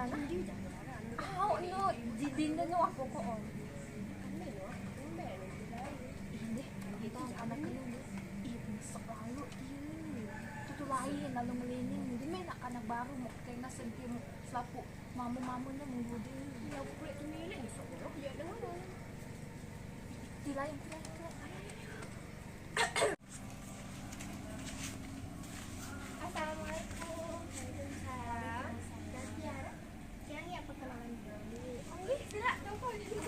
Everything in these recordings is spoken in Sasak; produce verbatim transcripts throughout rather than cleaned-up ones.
Anu, di, jangan anu. Ah, no, di dinda no aku ko, Om. Anu, no, tumben, anu, di lain. Ih, deh, itu anak lu, deh. Ih, nyesek lalu, iya. Itu tuh lain, lalu ngelining. Dia main anak baru, mau kayak nggak sentil, selapu. Mamu-mamunya menggoda. Iya, aku kulit tuh milik, nyesek lalu, ya, dengan. Di lain, di lain, di lain. Ayo, ayo, ayo. Assalamualaikum. Waalaikumsalam. Waalaikumsalam. Ganti ya, Ra? Yang ya perkenalan dulu. Oh, iya, sila. Coba dulu.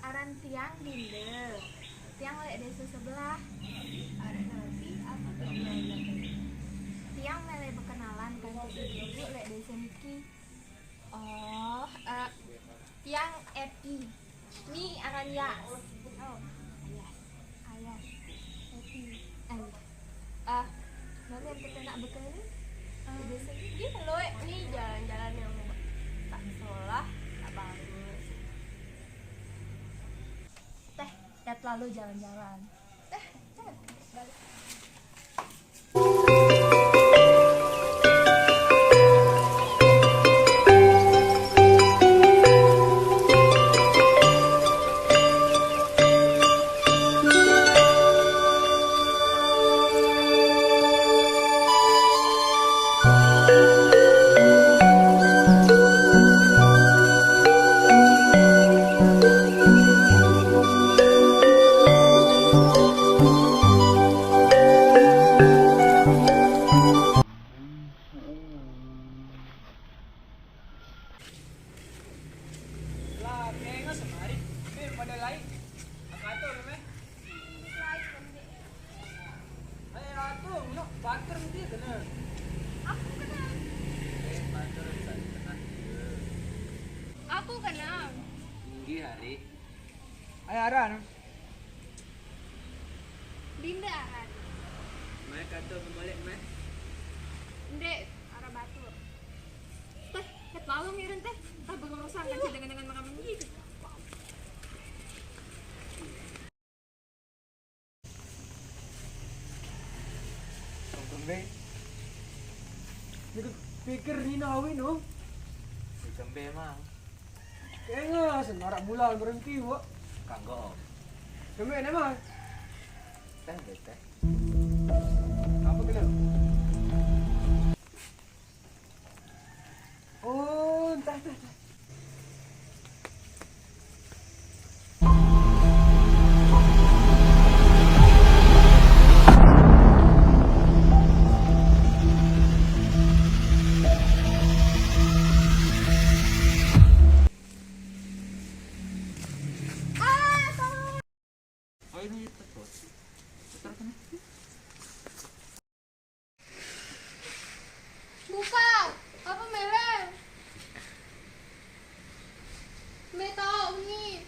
Aran tiang Dinda. Tiang lek desa sebelah. Aran Nabi apa tuh? Tiang mele bekenalan kanti ibu lek desa niki. Oh, eh, tiang Epi. Ni aran Yas. Oh, Yas. Ayah. Epi. Ayah. Ah, mana yang kita nak bekenalan? Ah, biasanya gitu loh, eh. Ini jalan-jalan yang tak sekolah, tak bagus. Teh, kat lalu jalan-jalan. Teh, teh, balik. Lah, kenga semari. Be, pada lai. Apa tuh namanya? Lai, ratu, no, bater dia kena. Aku kena. Eh, bater bisa di tengah dia. Aku kena. Tinggi hari. Ayo, Aran. Dinda aran. Mai kato bemolek, mai. Ndek, arah batur. Teh, ket lalu ngirin teh. Tah berurusan kan dengan dengan makan gitu. Kembe. Ini pikir Nina Awi no. Si kembe, Mang. Kayaknya semarak bulan berhenti, Wak. Kanggo. Kembe, emang? Teh, teh. Apa kena? Oh, entah, entah, entah. Oh, ini tetot. Tetot kan? Buka, apa mele? Me tau ni.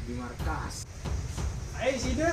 Di markas. Ayo, sida.